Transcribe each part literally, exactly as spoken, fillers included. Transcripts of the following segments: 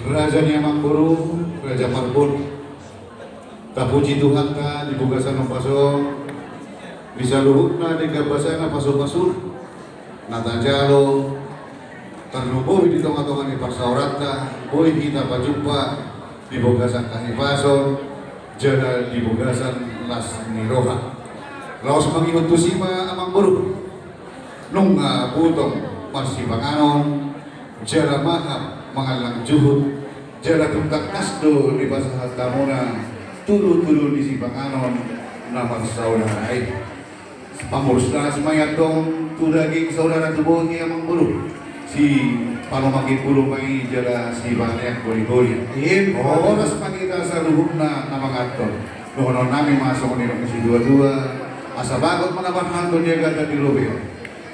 Raja ni amangboru, Raja Marbun. Tapuji Tuhanta di bagasan ombas on, di saluhutna denggan basana, pasupasuna na tajalo, tarlumobi di tongatonga ni parsaoranta, boi hita pajumpa di bagasan hahipason jala di bagasan las ni roha. Laos mangihut tusi ma amangboru. Nunga butong marsipanganon, jala mahap mangallang juhut, jala tung tangkas do dipasahat hamuna tudutudu ni sipanganon na marsaudara i. Pamurus las ma i antong tu daging saudara, tu bohi amangboru. Sipalomak i pulu ma i jala sipaleak holiholi. Horas ma hita saluhutna na manganhon. Dohononnami ma songon nidok ni situatua, asa bagot ma na marhalto di agatan di lobei.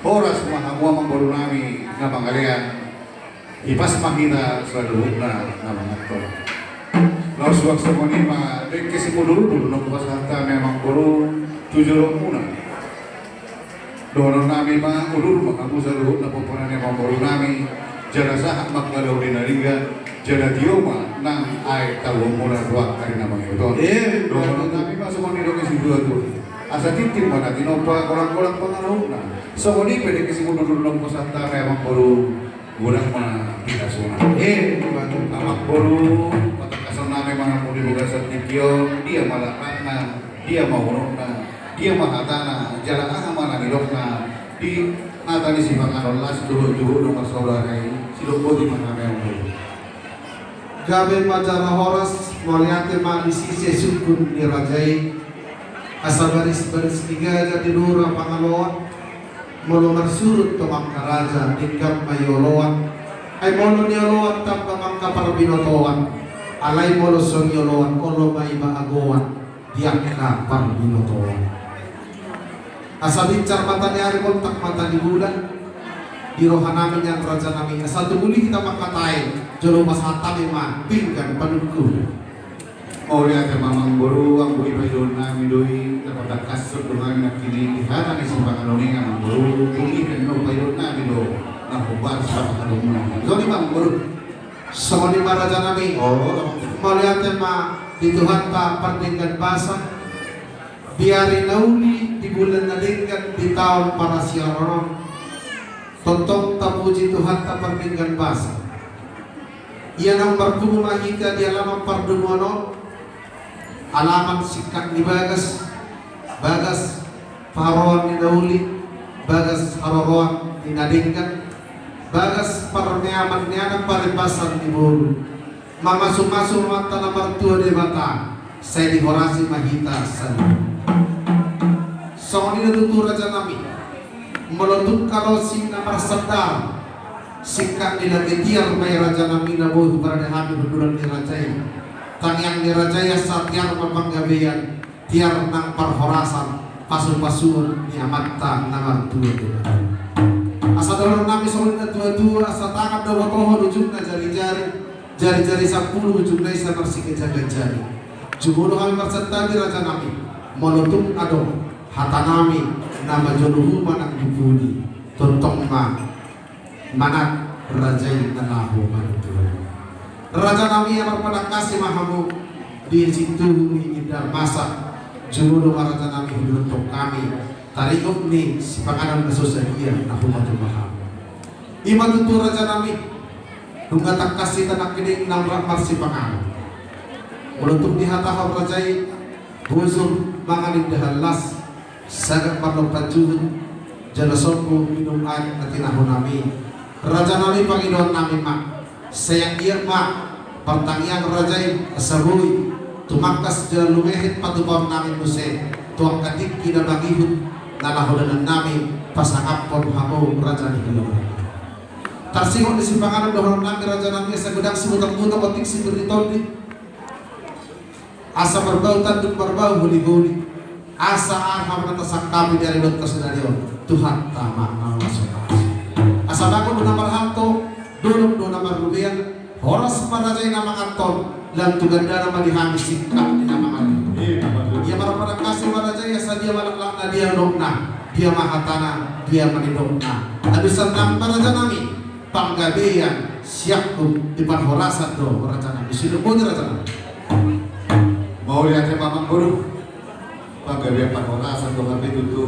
Horas ma hamu amangborunami na mangalean. Hipas ma hita saluhutna na manganhon. Laos suang songon i ma dengke simudurudur naung hupasahat hami amangboru tu jolomuna. Dohononnami ma udur ma hamu saluhutna pomparan ni amangborunami, jala sahat ma angka na uli na denggan, jala tio ma nang aek tahuonmuna tu angka ari na mangihut on. Dohononnami ma songon nidok ni situatua, asa tintin ma na tinompa, golanggolang pangarahutna. Songon i pe dengke simudurudur naung hupasahat hami amangboru. Godang ma pinasuna. Amangboru, patanghasonnami ma hamu di bagasan tingki on, dia ma laklakna, dia ma unokna, dia ma hatana, jala aha ma na nidokna di hata ni sipanganon las dohot juhut na marsaudara i. Sidok boti ma hami amangboru. Gabe ma jala horas, mauliate ma di sise sungkun ni raja i. Asa barisbaris ni gaja di lura pangaloan. Molo marsurut tong angka raja, denggan ma i oloan. Ai molo nioloan tamba ma angka parbinotoan. Alai molo so nioloan, olo ma i bagoan di angka parbinotoan. Asa binsar mata ni ari, bontak mata ni bulan di rohanami nian rajanami, asa tumuli hita mangkatai, jolo pasahat hami ma pinggan panungkun. Mauliate ma amangboru, anggo i paidoannami do i, na patangkashon do hami nangkin i di hata ni sipanganon i amangboru, tung i pe annon paidoannami do na hombar sipanganon i. Songon i ma amangboru. Songon i ma rajanami. Mauliate ma di Tuhanta pardenggan basa. Di ari na uli, di bulan na denggan, di taon parasiaran on, tongtong tapuji Tuhanta pardenggan basa. Ia naung marpungu ma hita di alaman pardomuan on, alaman singkat ni bagas, bagas haroroan ni na uli, bagas haroroan ni na denggan, bagas parmeaman ni anak, parembasan ni boru. Mamasumasu ma Amanta na martua Debata, sai dihorasi ma hita saluhutna. Songon i do tutu rajanami. Molo tung alosi na marsandar, singkat ni lage tiar ma i rajanami, na boi huparade hami hundulan ni raja i. Tangiang ni raja i asa tiar ma panggabean, tiar nang parhorasan, pasupasuon ni Amanta na martua Debata. Asa dohononnami songon na tuatua, asa tangan do botohon, ujungna jarijari, jarijari sampulu, ujungna i sai marsiganjangganjang i. Jumolo hami marsantabi rajanami, molo tung adong hatanami na manjou humanang di pudi, tongtong ma manat raja i na laho manungkun. Rajanami, ia marpanangkasi ma hamu di sintuhu ni indahan masa. Jumolo ma rajanami hudokhon hami taringot ni sipanganon na so sadia na hupasahat hamu. I ma tutu rajanami, nunga tangkas hita nangkining naung rap marsipanganon. Molo tung dihatahon raja i, bujur mangan indahan las, sagat marnompa juhut, jala sombu minum aek na tinahonami. Rajanami, pangidoannami ma, sai anggiat ma partangiangan raja i asa boi tumangkas jala lumehet patupaonnami muse tu angka tingki na mangihut na laho dalan nami pasangaphon hamu raja ni hula-hula. Tarsingot ni sipanganon dohononnami rajanami, asa godang sibutang-butang, otik sipir ni tondi. Asa marbau tanduk, marbau holi-holi. Asa aha ma na tasangkapi di ari dohot sadari on, Tuhanta ma na laso-laso. Asa bagot do na marhalto, dolok do na marlubean, horas ma raja i na manganhon, lam tu gandana ma di hami singkat ni na mangalehon. Ia marpanangkasi ma raja i, asa dia ma laklakna, dia unokna, dia ma hatana, dia ma nidokna. Adusan nang ma rajanami, panggabean, Siap tu di parhorasan do raja nami. Sidung boni raja nami. Mauliate ma amangboru. Panggabean parhorasan do hape tutu.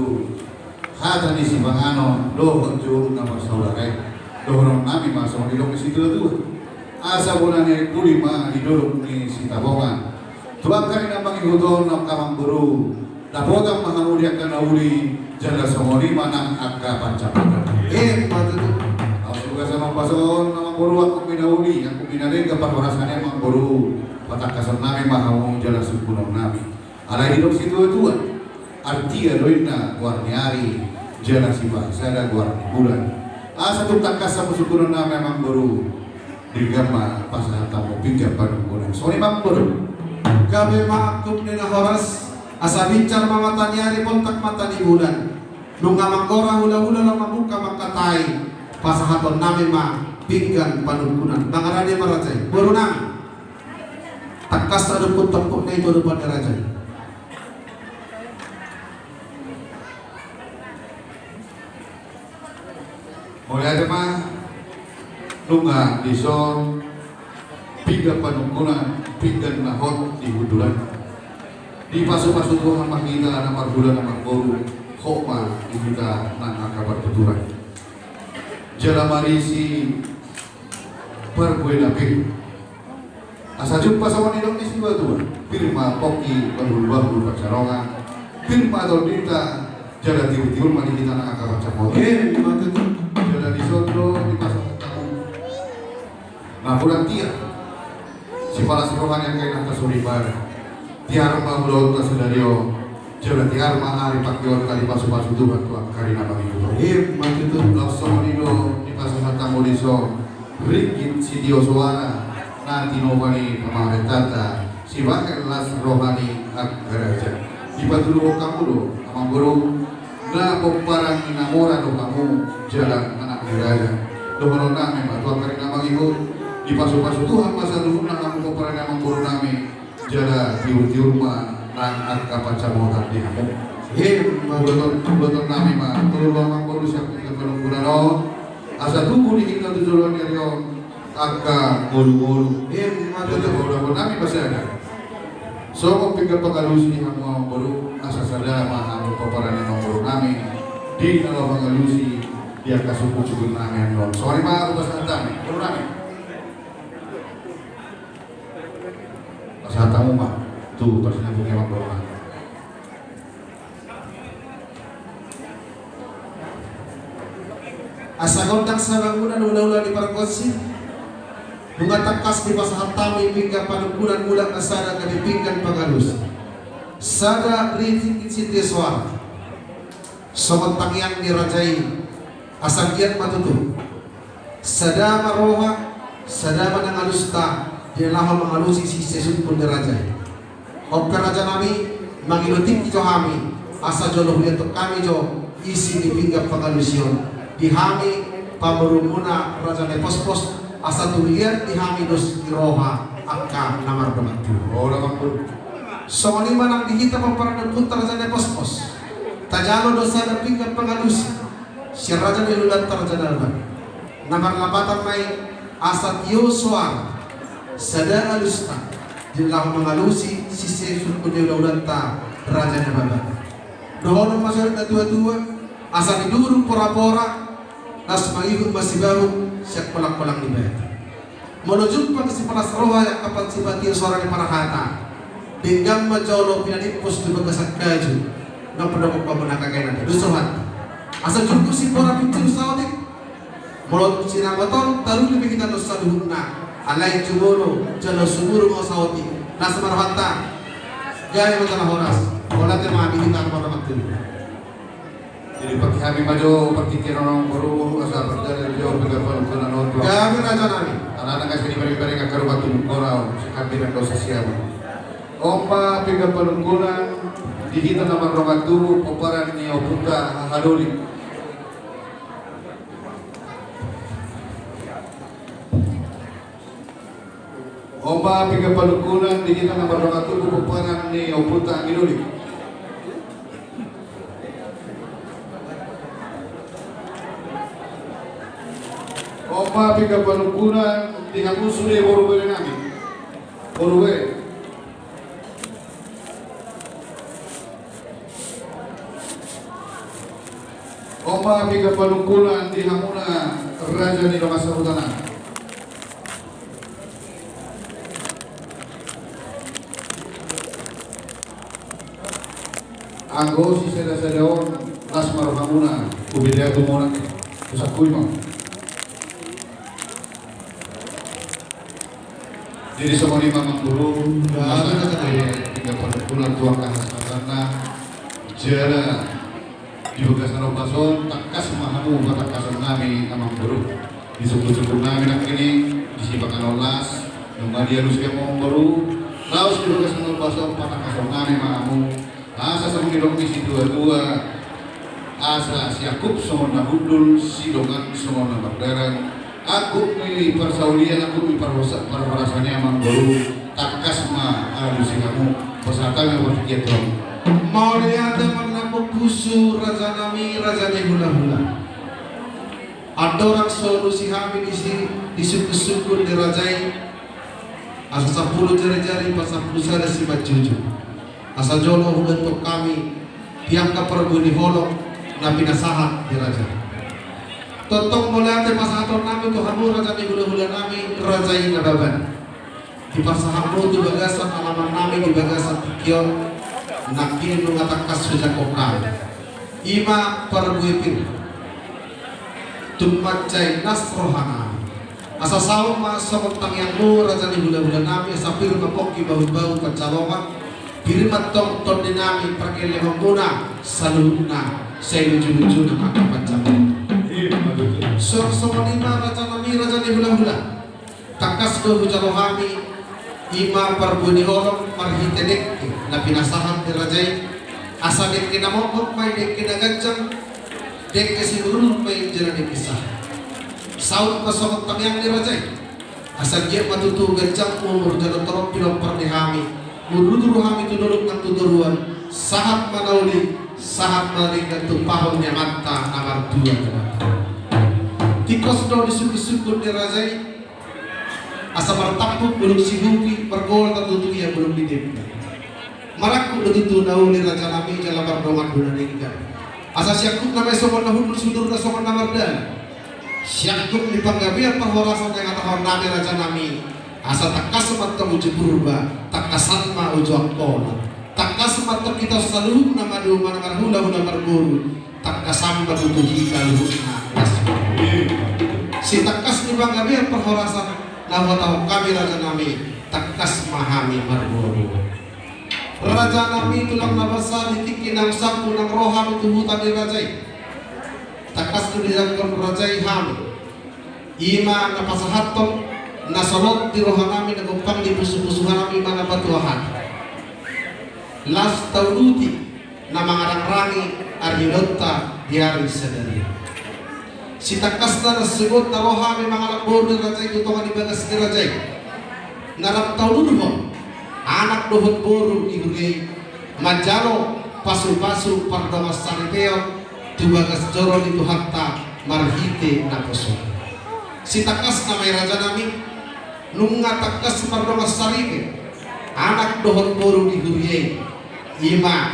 Hata ni sipanganon dohot jolo na marsaudara i. Dohonon nami ma songon didok ni situatua. Asa bona ni uli ma di dolok ni Sitabongan. Tu angka ni na mangihut on angka amangboru. Dapotan ma hamu di angka na uli jala songon i ma nang angka pansamotan. Emma tutu. Laos juga sama pason amangboru, angkup ni na uli, angkup ni na denggan parhorasan i amangboru. Patangkason nami ma hamu jala sungkunon nami. Alai didok situatua, artia do inna goar ni ari, jala sipahasada goar ni bulan. Asa tung tangkas hamu sungkunon nami amangboru, denggan ma pasahat hamu pinggan panungkunan. Songon i ma amangboru. Gabe ma angkup ni na horas, asa binsar ma mata ni ari, poltak mata ni bulan. Nunga manggora hulahula laho mambuka mangkatai, pasahaton nami ma pinggan panungkunan. Mangarade ma raja i, boru nami. Tangkas adong pun topuk na i tu adopan ni raja i. Mauliate ma, nunga dison pinggan panungkunan, pinggan na hot di hundulan. Dipasupasu Tuhan ma hita na marhula na marboru, hot ma di hita nang angka partuturan. Jala marisi parbue na pir. Asa jumpa songon nidok ni situatua, pir ma pongki bahulbahul pansalongan, pir ma tondinta jala tiurtiur ma di hita nang angka pansamotan. Emma tutu. Jala dison do dipasahat hamu. Na hurang tiar. Sipalas roha ni angka inanta soripada. Tiar ma ulaonta sadari on. Jala tiar ma ari pangkeonta, dipasupasu Tuhan tu angka ari na mangihut on. Emma tutu. Laos songon i do dipasahat hamu dison. Ringgit sitio soara na tinopa ni pamarentanta, sibahen las roha ni angka raja. Dipatuduhon hamu do amangboru na pomparan ni na mora do hamu jala anak ni raja. Dohonon nami ma tu angka ari na mangihut, dipasupasu Tuhan ma saluhutna hamu pomparan ni amangboru nami. Jala tiurtiur ma nang angka pansamotan di hamu. Emma tutu. Buaton, buaton nami ma tolu, amangboru, siap di panungkunan on. Asa tubu di hita tu joloan ni ari on angka ngolungolu. Emma tutu. Jala paulahon nami ma sada songon pinggan pangalusi di hamu amangboru, asa sada ma hamu pomparan ni amangboru nami di na laho mangalusi di angka sungkunsungkun nami annon. Songon i ma hupasahat hami, boru nami. Pasahat hamu ma tu parsinabung ni amangboru nami. Asa gondang sabangunan hulahula ni pargonsi. Nunga tangkas dipasahat hami pinggan panungkunan, mulak na sada gabe pinggan pangalusi. Sada ringgit sitio soara. Songon tangiang ni raja i, asa anggiat ma tutu sada ma roha, sada ma nang alusta di na laho mangalusi sise sungkun ni raja i. On pe raja nami, mangido tingki jo hami, asa jolo huliathon hami jo isi ni pinggan pangalusi on di hami pamoruonmuna raja Naipospos, asa tung liat di hami dos ni roha angka na mardongan tubu. Songon i ma nang di hita pomparan ni ompunta raja Naipospos. Tajalo do sada pinggan pangalusi sian raja ni hulahulanta raja Naibaban. Na marlambatan ma i, asa tio soara, sada alusta di na laho mangalusi sise sungkun ni hulahulanta raja Naibaban. Dohonon ma songon natuatua, asa didurung porapora, laos mangihut ma sibahu sian kolangkolang ni batu. Molo jumpang sipalas roha i angka pansipatio soara ni parhata, denggan ma jolo pinanimpos tu bagasan haju. Na pandok pamuna kakenan dos rohanta. Asa jumpu simbora pinsir saotik. Molo sinamot on taruli pe hita dos saluhutna. Alai jumolo jala sumurung ma saotik. Na so ma rohanta. Gabe ma jala horas. Mauliate ma di hita na mardongan tubu. Jadi pakai hami ma jo partingkian on amangboru, asa pardada jo pinggan panungkunan on tu. Gabe raja nami. Alana nunga sai dibarengbareng angka rumah tubu, mora on, sai hambirang dosa siamun. On ma pinggan panungkunan di hita na mardongan tubu, pomparan ni ompunta haha doli. On ma pinggan panungkunan di hita na mardongan tubu, pomparan ni ompunta anggi doli. On Pinggan panungkunan di hamu sude boru bere nami. Boru bere. On ma pinggan panungkunan di hamuna raja ni dongan sahuta nami. Anggo sisada-sada on, las ma rohamuna, hubege tumona, tu sangkui ma. Jadi songon i ma amangboru, masa na tadi, pinggan panungkunan tu angka hasahatanna, jala di bagasan ombas on, tangkas ma hamu patangkason nami amangboru. Di sungkun-sungkun nami nangkining, di sipanganon las, nunga dialusi hamu amangboru, laos di bagasan ombas on patangkason nami ma hamu. Asa songon nidok ni situa-tua, asa siangkup songon na hundul, sidongan songon na mardalan, angkup ni parsaulian, angkup ni parhosa-, parhorasan i amangboru, tangkas ma alusi hamu, pasahat hami ma partingkian tu hamu. Mauliate marnambok pusu raja nami, raja ni hula-hula. Andorang so alusi hami disi, di sungkun-sungkun ni raja i, asa sampulu jari-jari, pasampulu sada simanjujung. Asa jolo huboto hami di angka parbue ni holong na pinasahat ni raja. Tongtong mauliate pasahaton nami tu hamu raja ni hula-hula nami, raja i Nababan. Dipasahat hamu tu bagasan alaman nami di bagasan tingki on, nangkining nunga tangkas hujangkon hami. I ma parbue pir. Tung mansai las roha nami. Asa saut ma songon tangiangmu raja ni hula-hula nami, asa pir ma pongki bahu-bahu pansalongan, pir ma tong tondi nami pargellengonmuna saluhutna, sai luju-luju na angka pansalongan. Suang songon i ma raja nami, raja ni hula-hula. Tangkas do hujalo hami, i ma parbue ni holong marhite dengke na pinasahat ni raja i, asa dengke na mokmok ma i, dengke na ganjang, dengke simuruhut ma i jala dengke sahat. Saut ma songon tangiang ni raja i. Asa anggiat ma tutu ganjang umur jala torop pinompar ni hami, mururu hami tu dolok nang tu toruan, sahat ma na uli, sahat ma na denggan tumpahon ni amanta na martua Debata. Tingkos do di sungkun-sungkun ni raja i, asa martampuk bulung sihupi, margoal tantu tu ia bulung ni demban. Marangkup do tutu na uli raja nami jala mardongan do na denggan. Asa siangkupna ma i songon na hundul, sudurna songon na mardalan. Siangkup ni panggabean parhorasan na dihatahon nami raja nami. Asa tangkas ma antong uju Purba, tangkasan ma uju Angkola. Tangkas ma antong hita saluhutna maduma na marhula-hula marboru. Tangkasan ma tutu hita luhutna las. Sitangkas ni panggabean parhorasan na huhatahon hami raja nami, tangkas ma hami marboru. Raja nami tulang na basa, di tingki naung salpu naung ro hami tu huta ni raja i. Tangkas do dijangkon raja i hami. I ma na pasahathon na solot di roha nami, na gompang di pusu-pusu nami, i ma na patua hami. Laos tauduti na mangarangrangi ari ulaonta di ari sadari on. Sitangkasna na so boi na ro hami mangalap boru ni raja i tu tonga ni bagas ni raja i, na rap tauluduhon anak dohot boru di huria i, manjalo pasu-pasu pardongan saripeon tu bagas joro ni Tuhanta marhite naposo. Sitangkasna ma i raja nami, nunga tangkas pardongan saripe anak dohot boru di huria i, i ma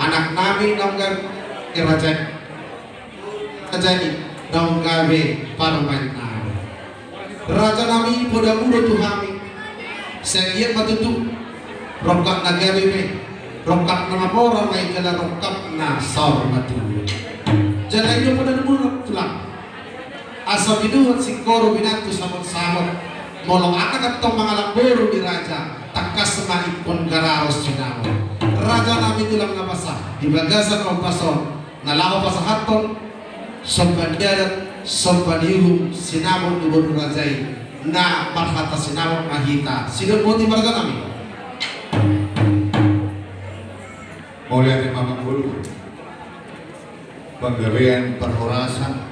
anak nami naung gabe raja i, raja i naung gabe parumaen nami. Raja nami, podamu do tu hami, sai anggiat ma tutu rongkap na gabe ma i, rongkap na mamora ma i jala rongkap na saur matua. Jala i do podamu do tulang. Asa binuat singkoru binantu samot-samot. Molo anak antong mangalap boru di raja, tangkas ma ingkon gararos sinamot. Raja nami tulang na basa, di bagasan ombas on na laho pasahathon somba ni adat, somba ni uhum, sinamot ni boru ni raja i, na marhata sinamot ma hita. Sidok boti ma raja nami. Mauliate ma amangboru. Panggabean parhorasan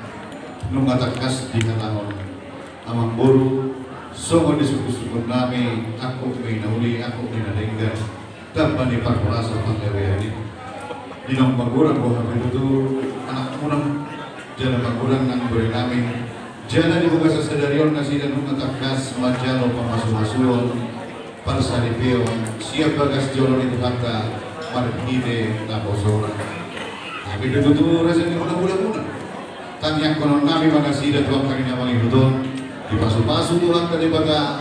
nunga tangkas dihatahon amangboru, songon ni sungkun-sungkun nami, angkup ni na uli, angkup ni na denggan, tamba ni parhorasan panggabean i. Di naung magodang do hape tutu anakmuna, jala magodang nang bere nami, Jala di bagasan sadari on nasida nunga tangkas manjalo pamasumasuon, parsaripeon sian bagas joro ni Tuhanta marhite naposona. Hami do tutu raja ni hulahulamuna, tangiangkononnami ma nasida tu angka na mangihut on, dipasupasu Tuhanta Debata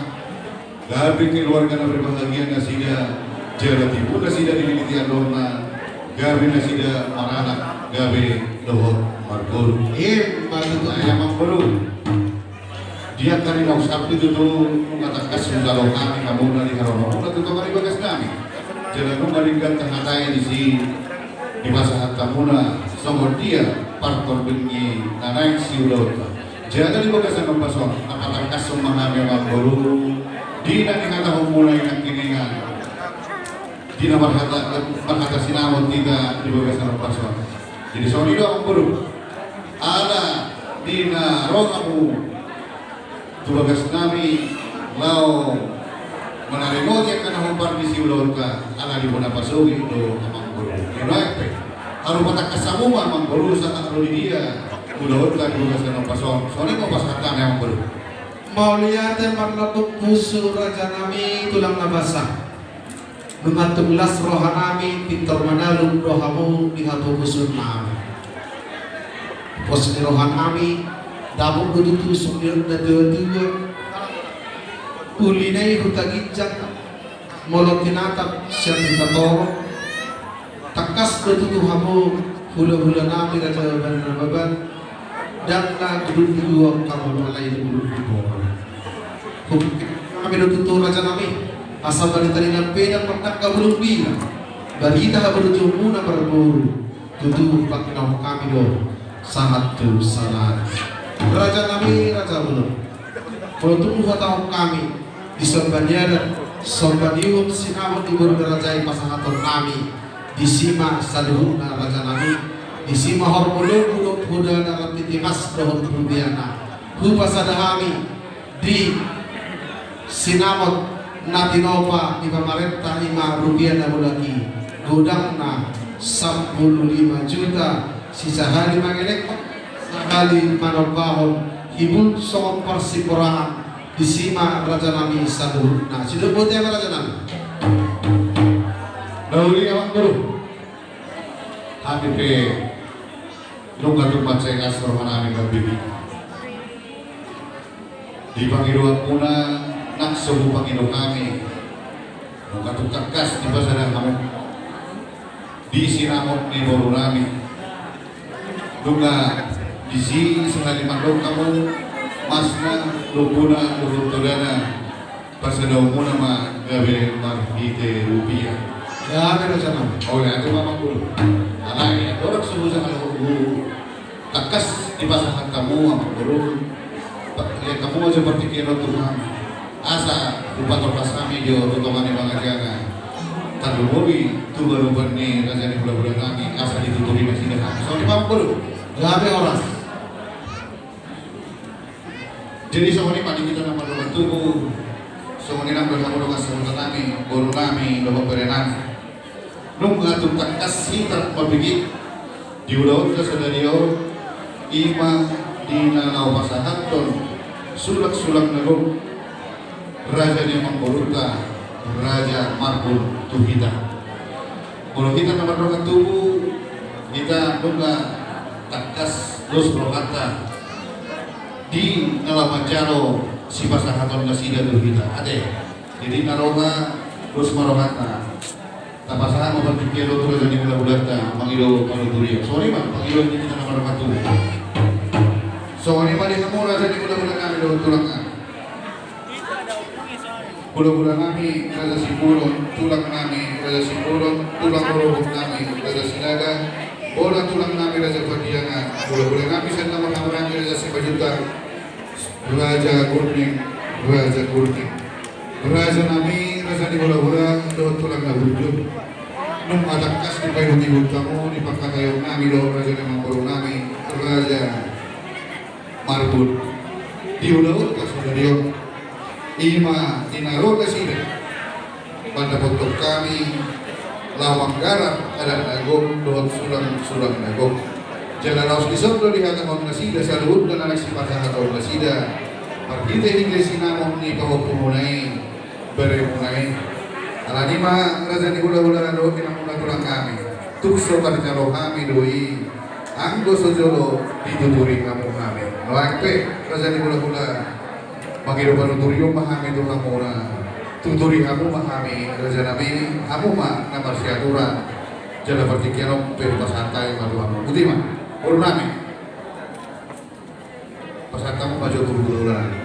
gabe keluarga na berbahagia nasida, jala tibu nasida dililiti andorna, gabe nasida maranak gabe dohot marboru. Emma tutu, Amang Boru. Di angka na husap i tutu, nunga tangkas hujalo hami hamuna di haroromuna tu tonga ni bagasnami. Jala nunga denggan tahatai disi, dipasahat hamuna songon dia partording ni na naeng siulaonta. Jala di bagasan ombas on, na patangkashon ma hami, Amang Boru, di na nihatahonmuna i nangkiningan, di na marhata, marhata sinamot hita di bagasan ombas on. Jadi songon i do, Amang Boru, ala di na ro hamu tu bagasnami laho manaringoti angka na hombar ni siulaonta, ala di bona pasogit do, Amang Boru. Di na pe haru patangkas hamu ma, Amang Boru, sahat ro di dia ulaonta di bagasan ombas on. Songon i ma pasahatanna, Amang Boru. Mauliate marnonduk pusu, rajanami tulang na basa. Nunga tung las rohanami, pintor manalum do hamu di hapopusuonnami. Pos ni rohanami, dapot do tutu songon natuatua. Uli na i huta ginjang, molo tinatap sian huta torop. Tangkas do tutu hamu hulahulanami, raja Nababan, ndang na godang ni uang hamu, alai godang ni boru. Hupungkit hami do tutu, rajanami, asa barita ni Lampedang mardangka bulung bina, barita haburjuonmuna marboru, tutu panghinahon hami do sahat tu sada ari. Rajanami, raja bolon, molo tung huhatahon hami, di somba ni adat, somba ni uhum, sinamot ni boru ni raja i pasahatonnami, disi ma saluhutna, rajanami. Disi ma horbo, lobu dohot hodana, ranting ni mas dohot rupiana, hupasada hami di sinamot na tinopa ni pamarenta, i ma rupia na mulak i, godangna sampulu lima juta, sisahali mangelek, sahali manombahon, hibul songon parsimboraon, disi ma, rajanami, saluhutna. Sidok botima, rajanami. Nauli, Amang Boru. Hami pe nunga tung mansai las rohanami, Amang Boru, di pangidoanmuna, nang so hupangido hami, nunga tung tangkas dipasada hamu di sinamot ni borunami. Nunga disi sahali mandok hamu masna, lobuna dohot hodana, pasadaonmuna ma gabe marhite rupia. Gabe, rajanami. Mauliate ma, Amang Boru. Alai andorang so hujalo hamu, tangkas dipasahat hamu, Amang Boru, liat hamu ma jo partingkian on tu hami, asa hupatolhas hami jo tu tonga ni bagas janga, tarlumobi tu baruban ni raja ni hulahulanami, asa dituturi nasida hami. Songon i ma, Amang Boru. Gabe, horas. Jadi songon i ma di hita na mardongan tubu, songon i nang do hamu dongan sahutanami, borunami dohot berenami. Nunga tung tangkas hita mambege di ulaonta sadari on, i ma di na laho pasahathon sulangsulang na gok raja ni amangborunta, Raja Marbun, tu hita. Molo hita na mardongan tubu, hita nunga tangkas dos rohanta di na laho manjalo sipasahaton nasida tu hita, ate. Jadi na roha, dos ma rohanta. Tapasahat ma partingkian on tu raja ni hulahulanta, mangido panuturion. Songon i ma pangidoan ni hita na mardongan tubu. Songon i ma di hamu raja ni hulahulanami dohot tulangnami. Hulahulanami Raja Simbolon, tulangnami Raja Simbolon, tulang rorobotnami Raja Sinaga, bona tulangnami Raja Pandiangan, hulahulanami sian na marhahamaranggi Raja Simanjuntak, Raja Gurning, Raja Gurning. Rajanami, raja ni hulahula dohot tulang na burju. Nunga tangkas dipaihutihut hamu, dipangkataionnami dohot raja ni amangborunami, Raja Marbun. Di ulaonta sadari on, i ma di na ro nasida mandapothon hami laho manggarar adat na gok dohot sulangsulang na gok. Jala laos dison do dihatahon nasida saluhutna na naeng sipasahaton nasida marhitehite sinamot ni pahompumuna i, beremuna i. Alani i ma raja ni hulahula dohot inangmuna tulang hami, tung so parjalo hami do i, anggo so jolo dituturi hamu hami. Nuaeng pe raja ni hulahula, mangido panuturion ma hami tu hamuna. Tuturi hamu ma hami rajanami, hamu ma na marsiaturan. Jala partingkian on pe pasahat hami ma tu hamu. Boti ma borunami. Pasahat hamu ma jo tu hulahula nami.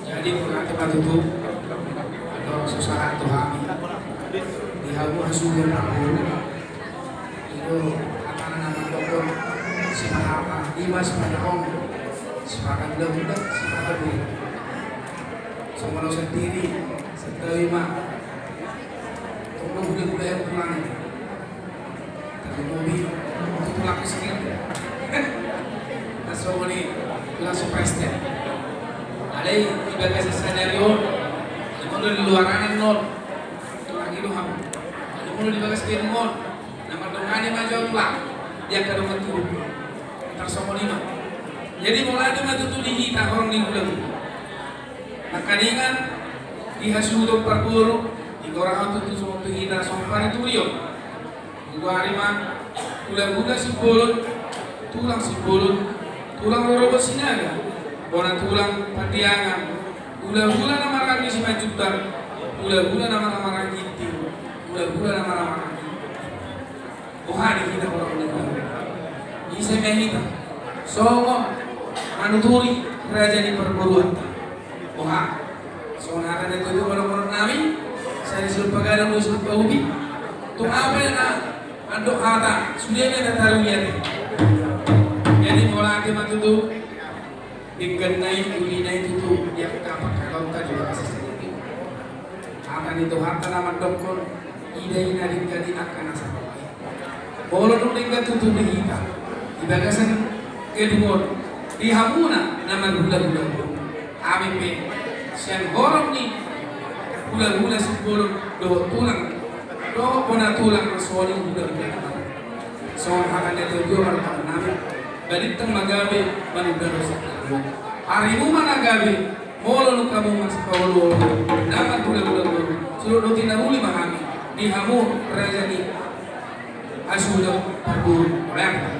Jadi mauliate ma tutu, andorang so sahat tu hami, di hamu hasuhuton parboru, i do hatana na mandokkon: Sipahata ima, sipahata on, sipahata hulahula, sipahata boru. Songon au sandiri, santabi ma. Tong do hulahula i tulang i. Tarlumobi tu tulang miskin. Na songon i tulang so Kristen. Alai di bagasan sadari on, na molo di luaran on, tulang i do hamu. Na molo di bagas gedung on, na mandongani ma jo au tulang di angka dongan tubu. Tarsongon i ma. Jadi mauliate ma tutu di hita horong ni hulahula. Nangkiningan di hasuhuton parboru, di goraon tutu songon tu hita songon panuturion. Hugoari ma hulahula Simbolon, tulang Simbolon, tulang rorobot Sinaga, bona tulang Pandiangan, hulahula na marhaha ni Simanjuntak, hulahula na marhaha maranggi, hulahula na marhaha maranggi. Boha di hita horong ni hulahula? Ise ma hita songon manuturi raja ni parboruanta? Boha? Songon hata ni natuatua ma dohonon nami, sai silup pagadang do silup paubi. Tung aha pe na mandok hata, sude ma na taruli ate. Jadi mauliate ma tutu. Dengganna i, ulina i tutu di angka pangkataionta di bagasan sadari on. Hata ni Tuhanta na mandokkon: Ida i na denggan i angka na saroha i. Molo dung denggan tutu di hita di bagasan gedung on, di hamuna na marhulahula boru, hami pe sian horong ni hulahula Simbolon dohot tulang dohot bona tulang na songon i hulahula na baru. Songon hata ni natuatua ma dohonon nami: Balintang ma gabe manunda dosa. Arimu ma na gabe molo nunga hamu masipaoloolo na marhulahula boru. Sude do tinahuli ma hami di hamu raja ni hasuhuton parboru. Mauliate.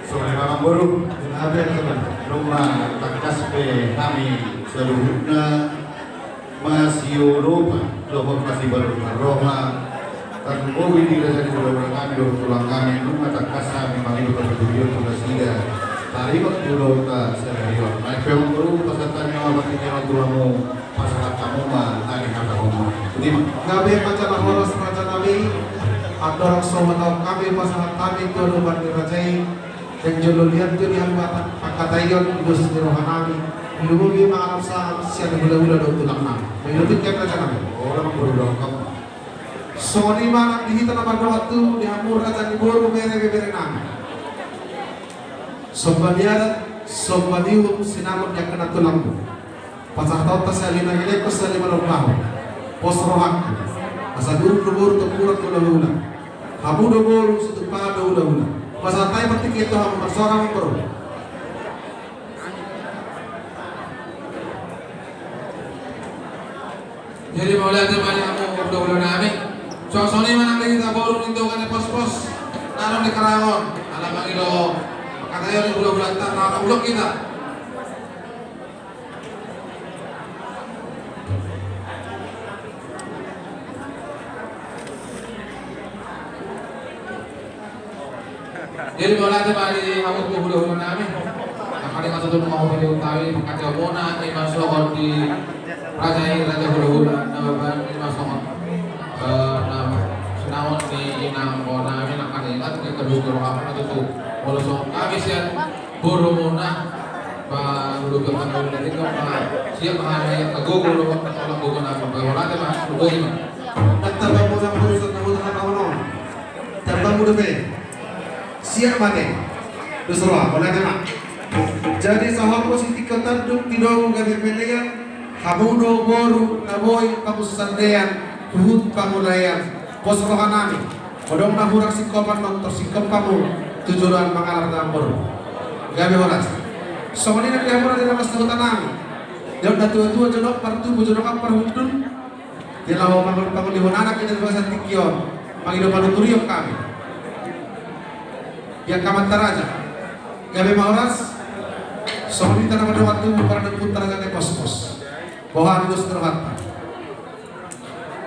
Songon i ma amangboru. Dung tangkas pe hami saluhutna masiolopan dohot masipaolopan roha, tarlumobi di raja ni hulahula nami dohot tulang nami, nunga tangkas hami mangido panuturion tu nasida. Tarima tu ulaonta sadari on. Naeng pe amangboru, pasahat hami ma partingkian on tu hamu. Pasahat hamu ma na nihatahononmu. Boti ma. Gabe ma jala horas rajanami. Andorang so mataon hami pasahat hami tu adopan ni raja i, naeng jolo liat jo di hami pangkataion di dos ni rohanami. Lumobi ma alam saham sian hulahula dohot tulang nami. Mauliate rajanami. Songon i ma nang di hita na mandok tu di hamu raja ni boru, bere, beberenami. Somba ni adat, somba ni uhum, sinamot ni angka na tulangmu. Pasahatonta sahali na gellengkon, sahali na lombahon. Pos rohangku, asa burung do boru tompuran do hulahula. Hamu do boru, situmpangan do hulahula. Pasahat hami partingkian tu hamu, marsuara ma amangboru. Jadi mauliate ma di hamu hulahula nami. Songon i ma nang di hita boru ni dongan ni pospos na adong di Karangan on. Ala mangido pangkataion di hulahulanta, na adong di hita. Jadi mauliate ma di hamu hulahula nami. Nangkaning asa tong hamu pe di hutawi pangkataion muna, ima songon di raja i, raja hulahula na baban, ima songon, eh, na sinamot ni inang nami, nangkaning ingat ni kedus ni rohamuna tutu. Molo songon hami sian borumuna, ba, hulahula nami, siap ma hami, angka gogo do, angka gogo nami. Mauliate ma, gogo i ma. Data bamuna, urusan nami. Tamba muda pe. Siap mate. Dos roha, bola tema. Jadi sahat ma sitingki tanduk di domu gabe pelean, hamu do boru na boi pamusandean, huhut pangulaean, pos rohanami. Adong na hurang singkopan, nunga tarsingkop hamu tu joloan mangalap tambur. Gabe horas. Songon i nang di hamu na di ramas ni hutanami. Jolo na tua-tua, jolo partubu, jolo parhundul. Di laho pangol-, pangolihon anak i di bagasan tingki on, mangido panuturion hami. Di angka amanta raja. Gabe ma horas. Songon i tanda mandok tu para ompunta raja Naipospos. Boha do dos ni rohanta.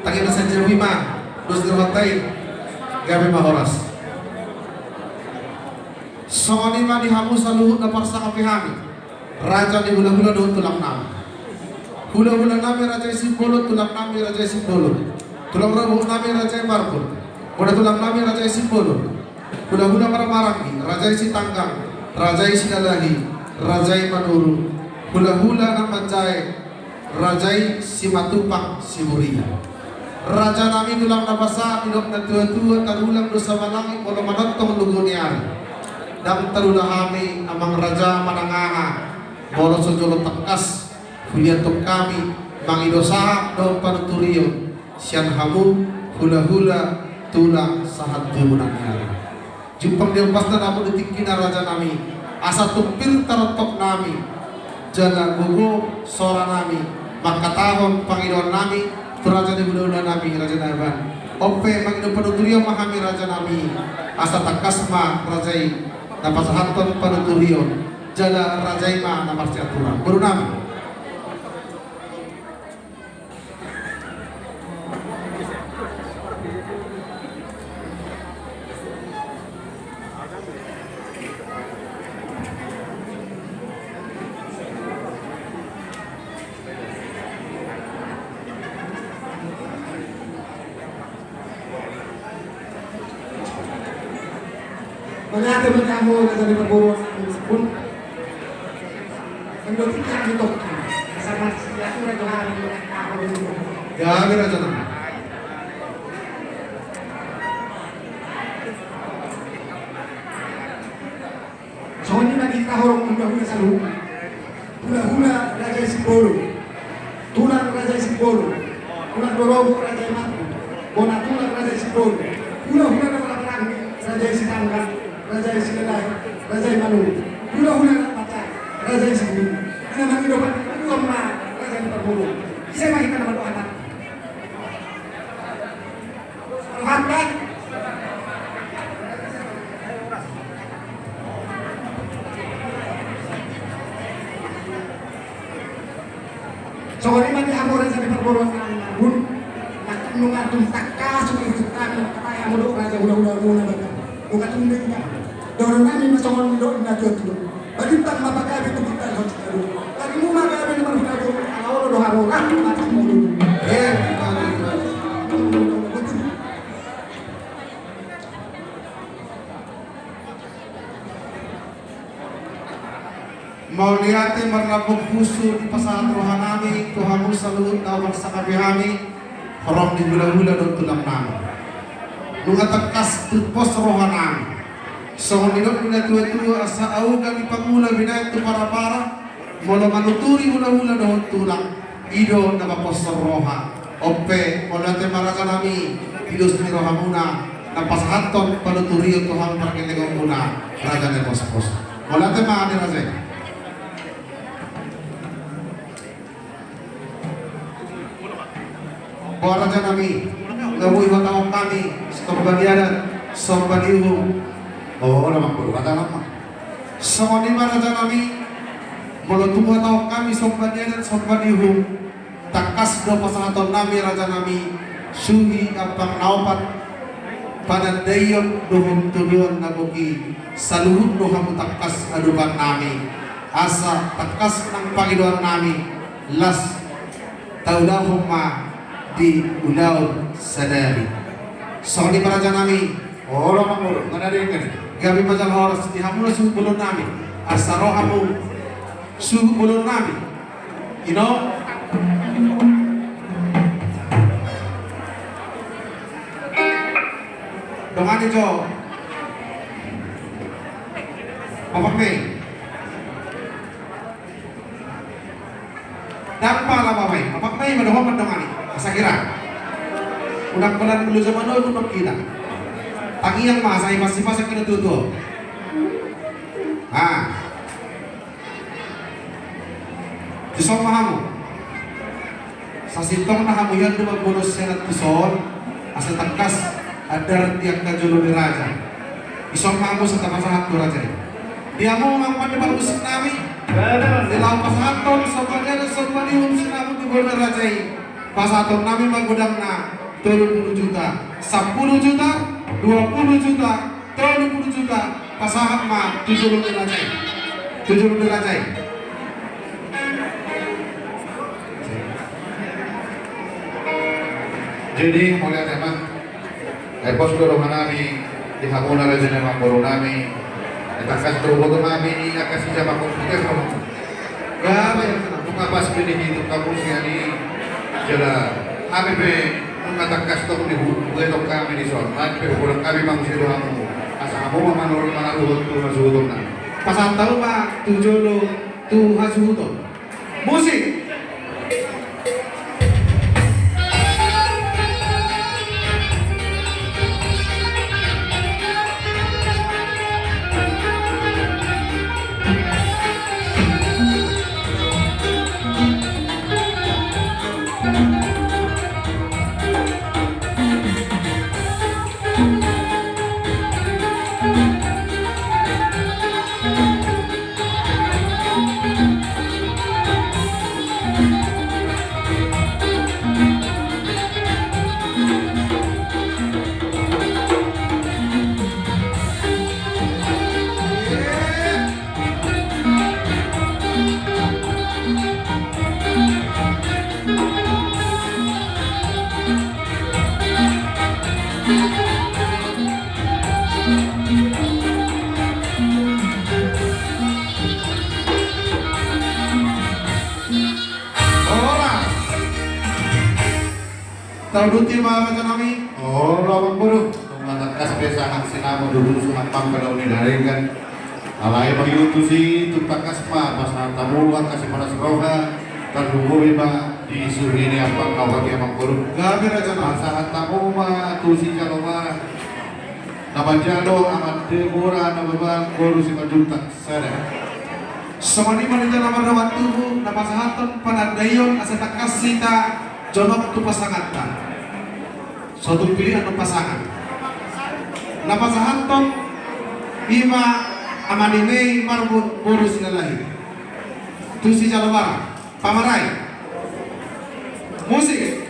Tangihon na sajabu i ma dos ni rohanta i. Gabe ma horas. Songon i ma di hamu saluhut na parsangapi hami. Raja ni hulahula dohot tulang nami. Hulahula nami Raja i Simbolon, tulang nami Raja i Simbolon. Tulang rombong nami Raja i Marbun. Bona tulang nami Raja i Simbolon. Hulahula Marmaranggi, Raja i Sitanggang, Raja i Silalahi, Raja i Manurung. Hulahula na manjae, Raja i Simatupang Siburia. Raja nami tulang na basa, didok na tua-tua, tarulang do sama langit molo manongtong lugu ni ari. Ndang tarula hami amang raja manang aha, molo so jolo tangkas huliathon hami mangido sahat dohot panuturion sian hamu hulahula tulang sahat tubu nami ari. Jumpang di ombasna namu di tingkina raja nami, asa tung pir tarotok nami, jala gogo sora nami, mangkatahon pangidoan nami tu raja ni hulahula nami, Raja Nababan. On pe mangido panuturion ma hami raja nami, asa tangkas ma raja i na pasahathon panuturion, jala raja i ma na marsiaturan. Boru nami. Mauliate ma di hamu raja ni parboruon nami, Sipun. Gabe raja nami. Songon i ma di hita horong hulahula saluhut. Hulahula Raja i Simbolon. Tulang Raja i Simbolon. Tulang rombong Raja i Marbun. Bona tulang Raja i Simbolon. Hulahula na marhaha Raja i Sitanggang, Raja i Silalahi, Raja i Manurung. Hulahula na manjae, Raja i Sibuhit. Ina mangido pangidoan ma raja ni parboruon. Ise ma hita na mandok hata. Songon i ma di hamu raja ni parboruon nami, nunga tung tangkas huihut hami mangkatai hamu dohot raja hulahula muna, Bapak. Nunga tung denggan. Dohonon nami ma songon nidok ni na tuatua. Balintang ma pagabe tu bintang hot sitaru. Tarimu ma gabe na marhitadu. Ala olo do hamu ratu mati mulu. Eh, mauliate marlambok pusu dipasahat roha nami tu hamu saluhut na parsangap hami. Horong ni hulahula dohot tulang nami. Nunga tangkas tung pos roha nami. Songon nidok ni na tuatua, asa auga ni pangula binahen tu parapara, molo manuturi hulahula dohot tulang, i do na maposhon roha. On pe, mauliate ma raja nami, di dos ni rohamuna, na pasahathon panuturion tu hamu pargellengonmuna, raja Naipospos. Mauliate ma di raja i. Boha raja nami, na boi huhatahon hami, somba ni adat, somba ni uhum. O, na mangkuru hata nama. Songon i ma raja nami, molo tung huhatahon hami somba ni adat, somba ni uhum, tangkas do pasahaton nami raja nami, suhi ampang na opat, panandaion dohot tuduhon na goki, saluhut do hamu tangkas adopan nami, asa tangkas nang pangidoan nami, las taulahon ma di ulaon sadari. Songon i ma raja nami. Olo mangolu, mana denggan. Gabe ma jala horas di hamu na suhut bolon nami. Asa ro hamu suhut bolon nami. Ino. Dongani jo. Bapak Mei. Ndang pala Bapak Mei. Bapak Mei ma dohonon dongani. Asa hira. Unang palan mulu zaman dulu dong kita. Tangiang ma, sai pasti pasak kena tutu. Ah. Dison ma hamu. Sasintongna hamu hian do mamboan sianan tuson, asa tangkas andar di angka jolo ni raja. Dison ma hamu asa tapasahat tu raja i. Di hamu amang pande parmusik nami. Di laho pasahathon somba ni ari somba ni uhum sinamot di jolo ni raja i. Pasahaton nami ma godangna tolu pulu juta, sampulu juta, dua pulu juta, tolu pulu juta, pasahat ma tu jolo ni raja i. Tu jolo ni raja i. Jadi, mauliate ma. Ai pos do roha nami di hamuna raja ni amangboru nami. Ai tangkas do huboto hami angka sijamakhon tu roha. Gabe, nunga pas be nihitung hamu sian i. Jala hami pe nunga tangkas tong dihu-, huetong hami dison. Hami pe huboto hami ma muse do hamu. Asa hamu ma manurut manaruhon tu hasuhuton nami. Pasahat hamu ma tu jolo tu hasuhuton. Musik. Horas. Tauduti ma raja nami. Olo amangboru. Nunga tangkas be sahang sinamot duhut sahang pangkalaon ni darengan. Alai mangido tusi tung tangkas ma pasahat hamu angka siparas roha. Tarlumobi ma di suhi ni ampang na hupatupa amangboru. Gabe raja nami. Pasahat hamu ma tu sijalo ma. Na manjalo amande mura na baban boru Simanjuntak sada. Songon i ma di jala mardalan tubu na pasahathon panandaion asa tangkas hita jonok tu pasanganta. Sotung pilihan do pasangan. Na pasahathon i ma Ama ni Mei Marbun boru Silalahi. Tu sijalo ma. Pamarai. Musik.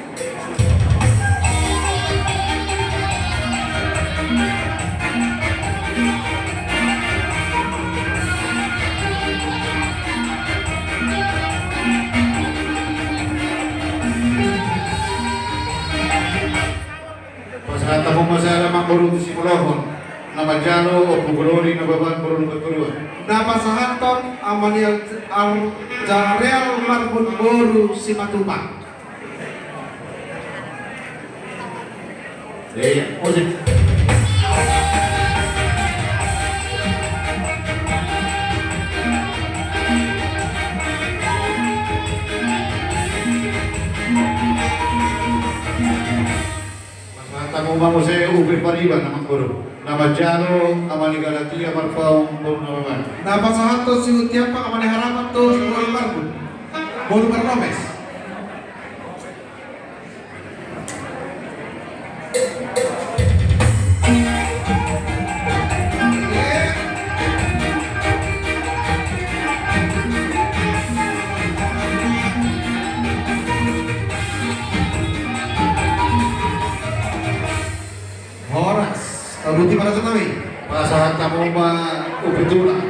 Pasahat hamu ma sada amangboru tu simulohon. Na manjalo Ompu Glori na baban boru Lumban Toruan. Na pasahathon Ama ni Al-, Al-, Jareal Marbun boru Simatupang. Iya, musik. Pasahat hamu ma muse Upi Pariban amangboru. Na manjalo Ama ni Galatia Marpaung boru na baban. Na pasahathon si Uti Ampang Ama ni Harapan tu boru Marbun. Boru Barnabas. Horas, tauduti ma raja nami. Pasahat hamu ma Upi Tulang,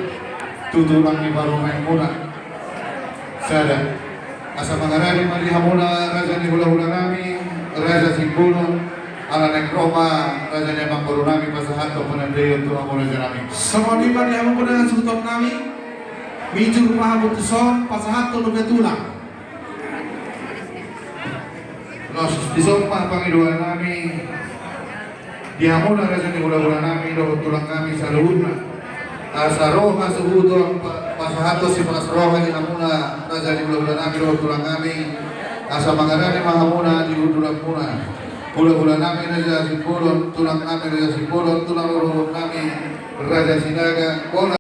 tu tulang ni parumaenmuna. Sada. Asa mangarade ma di hamuna raja ni hulahula nami, Raja Simbolon, ala naeng ro ma raja ni amangboru nami pasahathon panandaion tu hamu raja nami. Songon i ma di hamu pun dengan suhuton nami, mijur ma hamu tuson pasahathon Upi Tulang. Los, dison ma pangidoan nami. Di hamuna raja ni hulahula nami dohot tulang nami saluhutna. Asa ro hasuhuton pa-, pasahathon sipalas roha di hamuna raja ni hulahula nami dohot tulang nami. Asa mangarade ma hamuna di hundulanmuna. Hulahula nami Raja Simbolon, tulang nami Raja Simbolon, tulang rorobot nami Raja Sinaga, bona